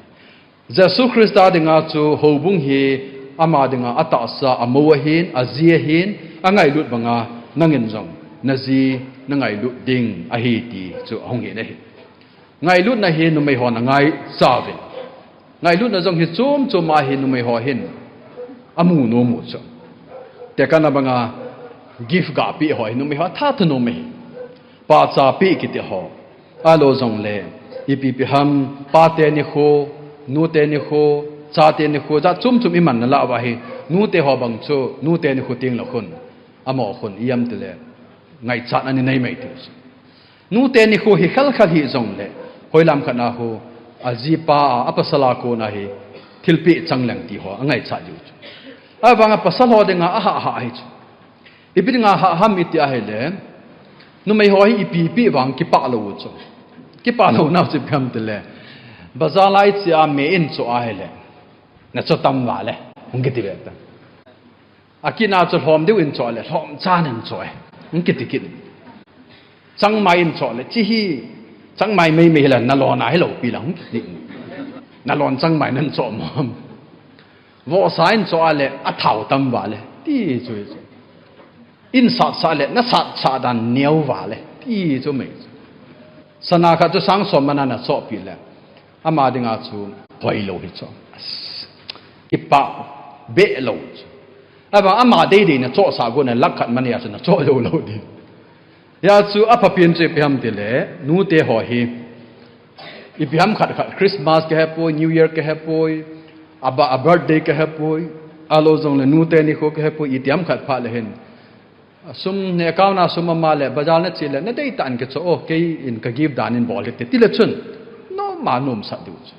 Jesu Christa dinga chu houbung hi ama dinga atahsa, amou ahin, aji ahin, angailut banga nangin jong naji na ngailut ding ahi ti chu ahung hi ahi. Ngailutna hi numei hon angaicha uvin. Ngailutna jong hi chom chom a hi numei ho hin amu nom u chu. Tekahna banga gift gapeh ho hi numei ho atha thanom ahi. Pacha peh kiti ho. Ahilou jongle, ipi ipi ham, pate nikho, nute nikho, chate nikho, jat chom chom iman nalai uva hi, nute ho bang chu, nute nikho tengle khun, amaho khun, ipi ham itile, ngaichat ana nei mai ti chu. Nute nikho hi khel khel hih jongle, hoilam khat na khu, ajipa a, apasal a kona hi, thilpeh chang leng ti ho, angaichat diu chu. Ahivanga pasal ho dinga, ahah hah ahi chu. Ipi dinga hah ham iti ahile, numei ho hi ipi ipi vang kipah lou u chu. Kipah louna chu ipi ham itile, bazar lai chea me in choh ahile, nachoh tam vale, hung kiti ve ta. Akitna chu lhom diu in choh le, lhomcha in choh e, hung kiti kit. Changmai in choh le, chi hi, changmai meimei hile, nalon a hilou pi la, hung kiti. Nalon changmai nan choh mo. Vohsa in choh a le, athao tam vale, ti chu hi chu. In satsah le, nasatsah dan neo vale, ti chu mai chu. Sana khat chu sang som mana nachohpeh le, ama dinga chu hoilou hi chu. As, kipah behlou chu. Ahivang ama deidei nachohsah gon a lakh khat mana chu nachoh jou lou ding. Hia chu aphapen chu ipi ham itile, nute ho hi, ipi ham khat khat, Christmas kahepoi, New Year kahepoi, a ba-, a birthday kahepoi, ahilou jongle nute nikho kahepoi, iti ham khat phat le hin. Sum ne account a sum ama le, bazar nache le, nadei tah in kichoh o, keiin ka gift dan in bol hite, tile chun, nom a nomsah diu chu.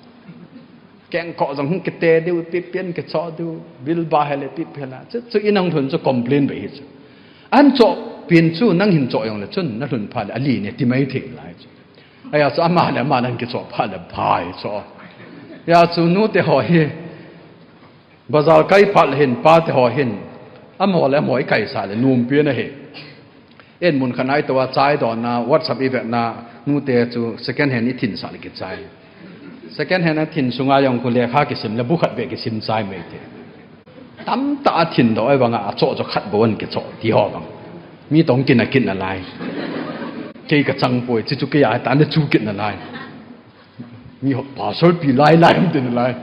Kengkoh jong hung kite diu, ipi ipi in kichoh diu, bill ba hile ipi ipi hile. Chu, chu in ahung lhun chu complain beh hi chu. Ahin chohpen chu, nang hin choh jongle chun, nalhun phat le, ali ne, ti mai thei lai chu. Ahia chu ama le ama nan kichoh phat le, phai chu. Hia chu nute ho hi, bazar kai phat le hin, pate ho hin, amaho le amaho ikaisah le, nompen ahi. Eimun khat na itoh a chai donna, WhatsApp ivetna, nute chu second hand ithinsah le kichai. Second hand athin sunga jong khu lekha kisim le bu khat beh kisim chai mai te. Tamtah athin doh ahivanga achoh chu khat bou ahin kichoh ti ho vang. Mi toh kina kit nalai. Kei kachang poi, chuchu kei a tah nachu kit nalai. Mi ho, pastor pi lai lai um ti nalai.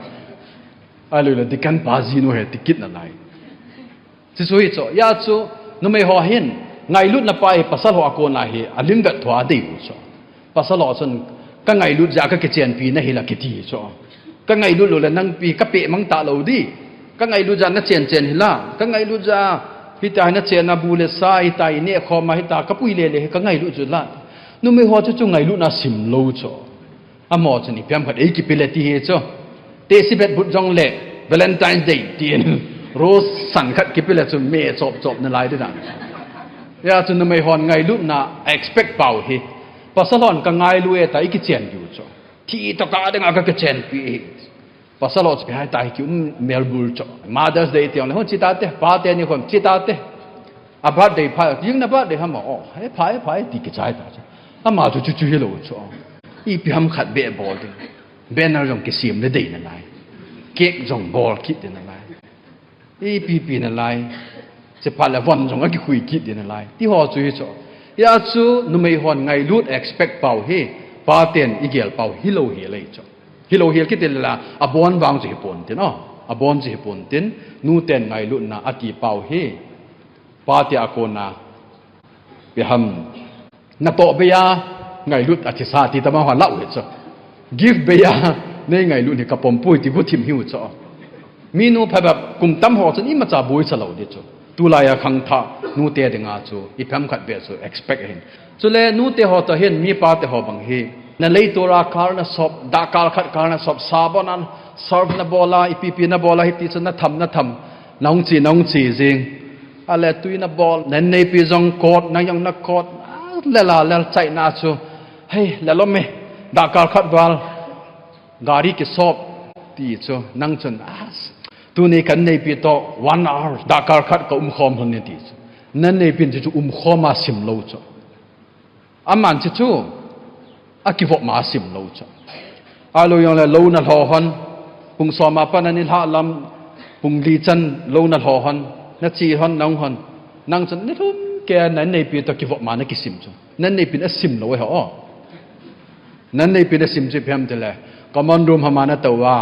Ahilou le deacon pa jinu ahi ti kit nalai. Chuchu hi chu, hia chu, numei ho hin, ngailutna pa hi pasal ho a kona hi, alim vet thua adei u chu. Pasal ho chun, ka ngailut jeh a ka kichenpi nahi la kiti chu. Ka ngailut lou le nangpi, ka peh mang talou di. Ka ngailut jeh a nachen chen hi la, ka ngailut jeh a, hitia hi nachen a bu le sa, hitia hi nehkhom a, hitia ka pui le le hi ka ngailut chu la. Numei ho chu chu ngailutna sim lou chu. Amaho chun ipi ham khat eikipe le ti hi chu. Tehsi bet but jongle Valentine's Day tin rose san khat kipe le chu me chop chop nalai ding dan. Hia chu numei hon ngailutna expect pau hi. Pasal hon ka ngailu e tia eikichen diu chu. Thi toh kah dinga ka kichenpi hi. Pasal ho chu ipi ham tia hi kium melbul chu. Mother's Day ti jongle, hon chi tate, pate nikho chu chi tate. A birthday pha, jing na birthday ham o, he pha, he pha, ti kichai ta chu. Ama chu chu chu hilou chu. Ipi ham khat beh bol ding. Banner jong kisem le dei nalai. Cake jong bol kit ding nalai. Ipi ipi nalai. Chephat le von jong akikhui kit ding nalai. Ti ho chu hi chu. Hia chu numei hon ngailut expect pau hi, paten igel pau hilou hel ahi chu. Hilou hel kiti le la, abon vang chu hipon tin, o. Abon chu hipon tin, nuten ngailutna ati pau hi, pate a kona, ipi ham, natoh bei a ngailut athisa ti tama ho lau hi chu. Gift bei a nei ngailut hi kapom poi ti guthim hiu chu. Minu phabep kum tam ho chun imacha boicha lou ding chu. Tulai a khangthah nute dinga chu ipi ham khat beh chu expect ahin. Chule nute ho toh hin mi pate ho bang hi, nalei tura kal nasop, dah kal khat kal nasop, sabon a serve nabol a, ipi ipi nabol a, hiti chu natham natham, nahung che nahung che jing. Ale tui nabol, nanneipi jong kot, nang jong nakot, a, lel a lel chaina chu. Hei, lel um e, dah kal khat val gari kisop, ti chu, nang chun, a, tuni kanneipi toh one hour, dah kal khat kaumkhom lhon e ti chu. Nanneipin chu umkhom a sim lou chu. Aman chu chu, akivop ma asim lou chu. Ahilou jongle lou nalho lhon, pung som a pat a nilhah lam, pung li chan lou nalho lhon, nache lhon, nahung lhon. Nang chun nilhum kei a nanneipi toh kivop ma nakisim chu. Nanneipin asim lou e ho. Nanneipin asim chu ipi ham tile, common room ham a natou a,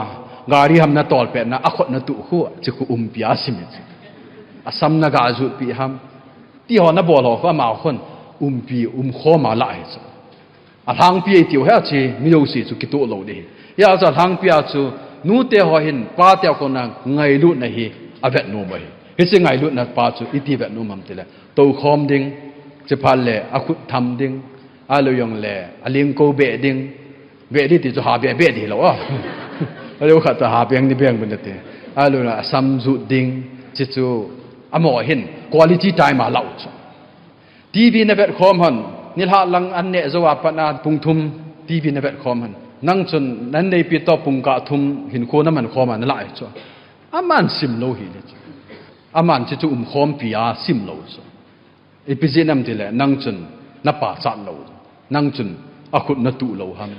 gari ham natol pet na, akhut natuh khu, chu khu umpi a asim e chu. Asam naga jutpi ham. Ti ho nabol ho khu amaho khun umpi, umkhom a la hi chu. Alhangpi eitiu hi a chu mi jouse chu kitoh lou ding hi. Hia chu alhangpi a chu nute ho hin pate a kona ngailutna hi avet nom u ahi. Hiche ngailutna pa chu iti vet nom ham tile, toukhom ding, chephat le akhut tham ding, ahilou jongle alengkou beh ding, beh ding ti chu ha beh beh ding hilou a. Ahilou khat toh ha beng ni beng bun te. Ahilou le asam jut ding, chu chu amaho hin quality time a lau chu. TV navet khom lhon, nilhah lang an neh jou a pat a pung thum TV navet khom lhon. Nang chun nanneipi toh pung kah thum hinkho naman khom a nala hi chu. Aman sim lou hile chu. Aman chu chu umkhompi a sim lou chu. Ipi jeh ham tile, nang chun napachat lou, nang chun akhut natuh lou ham,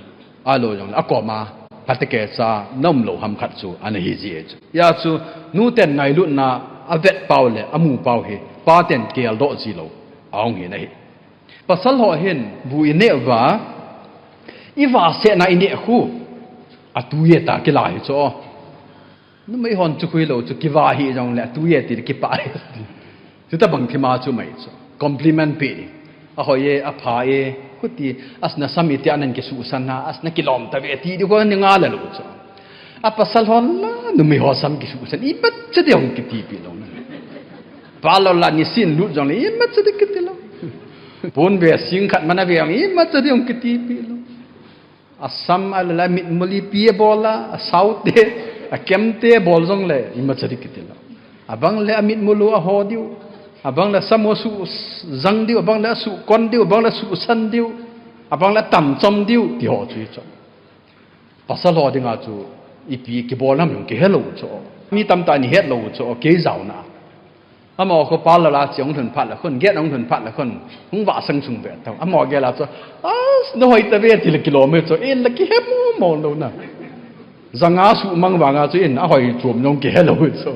ahilou jongle akoma phatecha naum lou ham khat chu ana hi ji e chu. Hia chu nuten ngailutna avet pau le amu pau hi paten geldoh ji lou ahung hi nahi. Pasal ho hin bu ineh uva, ivahsetna ineh khu, atu e ta kila hi chu. Numei hon chu khu hilou chu, kivah hih jongle atu e ti le kipah e. Chutabang thima chu mai chu. Compliment pe ding. Ahoi e, apha e, khuti, as nasam iti a nang kisuhsan a, as nakilom tave ti ding khu ani ngal lou chu. Apasal hon la, numei ho sam kisuhsan, imacha ding hung kitipi lou. Parlour la nisin lut jongle, imacha ding kiti lou. Pon ve sing khat mana ve jong, imacha ding hung kitipi lou. Asam a le la mitmul ipi abol a, asaute, akemte bol jongle, imacha ding kiti lou. Abang le amitmul u aho diu. Abang le asam u asuhjang diu, abang le asuhkon diu, abang le asuhsan diu. Abang le atamchom diu, ti ho chu hi chu. Pasal ho dinga chu, ipi kibol ham jong kihe lou chu. Mi tamtah in ahet lou chu, kei jaona. Amaho khu parlour a che ahung lhun phat le khun, gate ahung lhun phat le khun, hung vahsang sung ve tau. Amaho gel a chu, as, nahoi tave ti le kilom e chu, in la kihe mo mo lou na. Janga suhmang vanga chu in, ahoi chom jong kihe lou chu.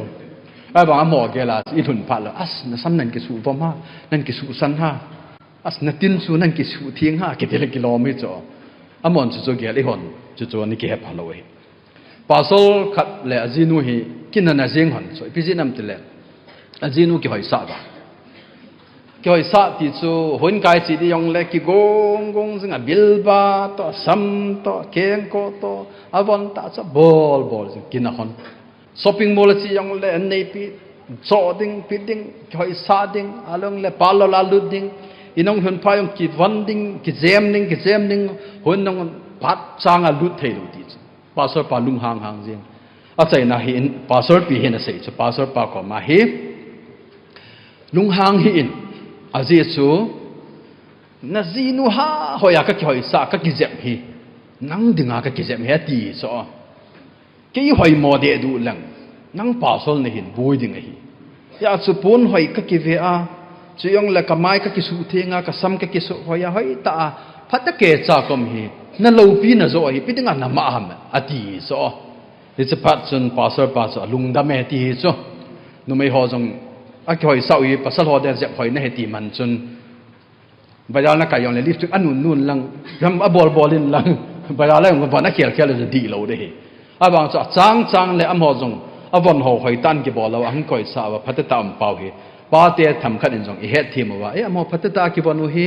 Ahivang amaho gel a chu, ilhun phat le, as, nasam nang kisuh vom ha, nang kisuhsan ha. As, natin chu nang kisuh theng ha, kiti le kilom e chu. Amahon chu chu gel ihon, chu chu ani kihe pha lou e. Pastor khat le ajinu hi kinana jeng hon chu, ipi jeh ham tile, ajinu kihoisah va. Kihoisah ti chu, hon kai che ding jongle kigong gong jing a, bilba toh, sam toh, kengkoh toh, avon tah chu bol bol jing, kina hon. Shopping mall a che jongle, an neipi, choh ding, pi ding, kihoisah ding, along le parlour a lut ding, in ahung lhun phat jong kivon ding, kijem ding, kijem ding, hon jong phat chang a lut thei lou ti chu. Pastor pa lunghang hang jeng. Achaina hi in, pastor pi hin asei chu, pastor pa koma hi lunghang hih in, ajeh chu, najinu ha, hoiya kakihoisah, kakijep hi, nang dinga kakijep hi, ati chu. Kei hoimo deh duh leng, nang pastor nahin boi ding ahi. Hia chu pon hoi kakive a, chujongle kamai kakisuh theng a, kasam kakisuh hoi a, hoitah a, phat a kecha kom hi, naloupi najo ahi, ipi dinga namah ham, ati chu. Hiche phat chun pastor pa chu alungdam e ti hi chu. Numei ho jong akihoisah u hi, pasal ho dia jep hoina ahi ti man chun, bazar na kai jongle lipstick anun nun lang, gam abol bol in lang, bazar la jong von akhel khel le chu dihlou ding ahi. Avang chu achang chang le amaho jong avon ho hoitah in kibol lou, ahung koisah uva, phatecha um pau hi. Pate themkhat in jong ihet them uva, e, amaho phatecha a kivon u hi,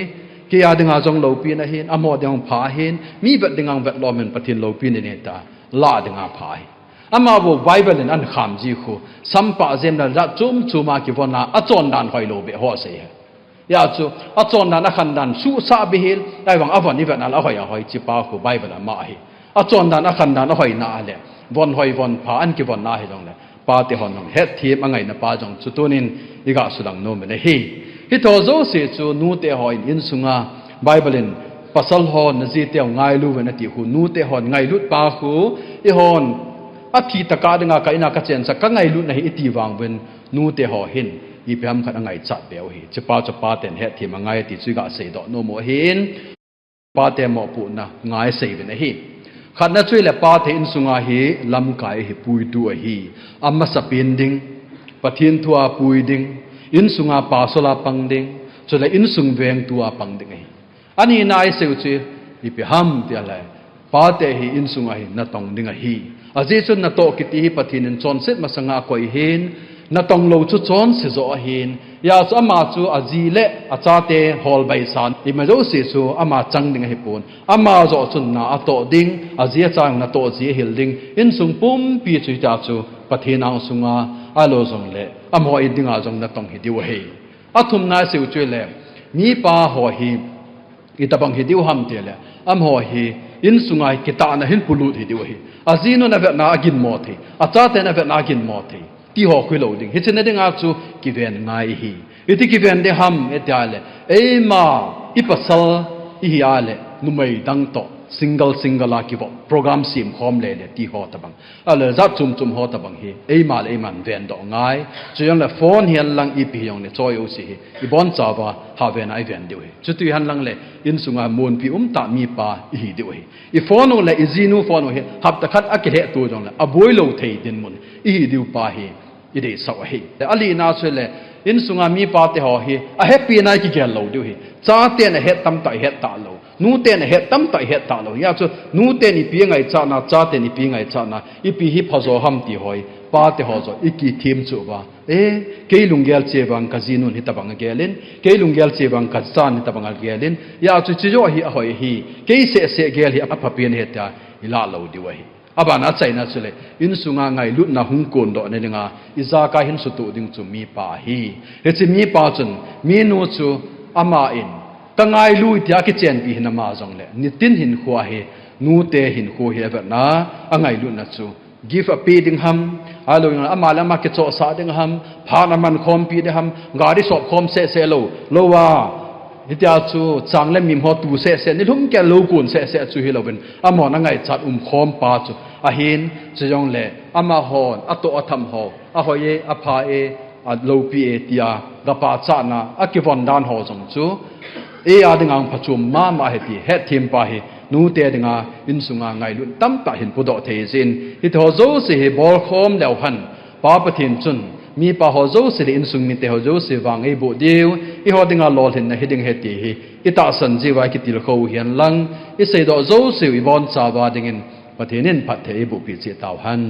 kei a dinga jong loupina ahin, amaho dinga jong pha ahin, mi vet dinga jong vet lom in, Pathen loupina nei ta, la dinga pha ahi. Amavang Bible in ahin kham ji khu, sampah jem le jat chom chom a kivon a, achondan hoilou beh ho asei ahi. Hijeh chun, achondan akhandan suhsah beh hel, ahivang avon ivet na le ahoi ahoi, hiche pa khu Bible a ama ahi. Achondan akhandan ahoina a le, von hoi von pha ahin kivon na hijongle, pate hon jong hetthem angaina pa jong chu tunin iga sulang nom in ahi. Hiche ho jouse chu nute hon insunga Bible in pasal hon najiteu ngailu uvin ati khu, nute hon ngailut pa khu, eihon athi tah a dinga ka in a kachen sah, kangailutna hi iti vang uvin, nute ho hin ipi ham khat angaichat beh u ahi. Hiche pa chu paten hetthem angai ti chu iga seidoh nom u ahin. Pate mopohna ngai sei uvin ahi. Khatna chu ahile pate insunga hi lamkai ahi, puitu ahi. Amasapen ding, Pathen thu a pui ding, insunga pasal a pang ding, chule insung vengtu a pang ding ahi. Anina isei u chu ipi ham ti ahile, pate hi insunga hi natong ding ahi. Ajeh chu natoh kiti hi Pathen in chonset masanga akoi ahin, natong lou chu chonse joh ahin. Hijeh chun ama chu aji le achate holbai san, ima jouse chu ama chang ding ahipon. Ama joh chun na atoh ding, aji acha jong natoh ji ahil ding. Insung pumpi chu hitia chu Pathen angsunga, ahilou jongle amaho in dinga jong natong hi diu ahi. Athumna isei u chu ahile, mipa ho hi itobang hi diu ham ti le, amaho hi insunga hi kitahna hin polut hi diu ahi. Ajinun avetna aginmo thei, achaten avetna aginmo thei, ti ho khu hilou ding. Hiche na dinga chu kiven ngai ahi. Iti kiven ding ham iti le, eima ipasal ihi a le, numei dang toh single single a kivop program sem khom le le ti ho tobang, ahilou le jat chom chom ho tobang hi eima le eiman vendoh ngai. Chujongle phone hihen lang ipi hijongle choi jouse hi ibonchauva haven a iven diu ahi. Chuti hen lang le insunga munpi umtah mipa ihi diu ahi. Iphone u le ijinu phone u hi hapta khat akilheh to jongle aboi lou thei dinmun ihi diu pa hi ideisah u ahi. Alina chu ahile, insunga mipate ho hi ahepina ikigel lou diu ahi. Chaten ahet tamtah ihet talou, nuten ahet tamtah ihet talou. Hijeh chun nuten ipi angaichatna, chaten ipi angaichatna, ipi hi phajo ham ti ho hi pate ho joh ikithem chu uva, e, kei lunggel cheh vang kajinun hitobang agel in, kei lunggel cheh vang kachan hitobang agel in, hijeh chun hiche joh hi ahoi ahi, kei seh seh gel hi aphapen ahi tia ilah lou diu ahi. Abana achaina chu ahile, insunga ngailutna hung kondohna dinga ijakai hin sutoh ding chu mipa ahi. Hiche mipa chun, minu chu aman kangailu tia kichenpi hinama jongle, nitin hinkho hi, nute hinkho hi avetna, angailutna chu gift ape ding ham, ahilou jongle ama le ama kichohsah ding ham, phat aman khompi ding ham, gari sop khom seh seh lou, louva, hitia chu chang le mim ho tu seh seh, nilhum kei lou kon seh seh chu hilouvin, amahon angaichat umkhom pa chu ahin. Chujongle amahon atoh atham ho, ahoi e, apha e, aloupi e tia gapachatna akivon dan ho jong chu eia dinga phachom mama ahi ti hetthem pa hi, nute dinga insunga ngailut tamtah hin podoh thei jin. Hiche ho jouse hi bolkhom leu hen, Pa Pathen chun mipa ho jouse le insung mite ho jouse vang eiboh diu, eiho dinga lolhinna hiding ahi ti hi itahsan jiuva ikitilkhou u hihen lang, iseidoh jouseu ibonchauva dingin Pathen in phatthei eibohpeh cheh tauhen.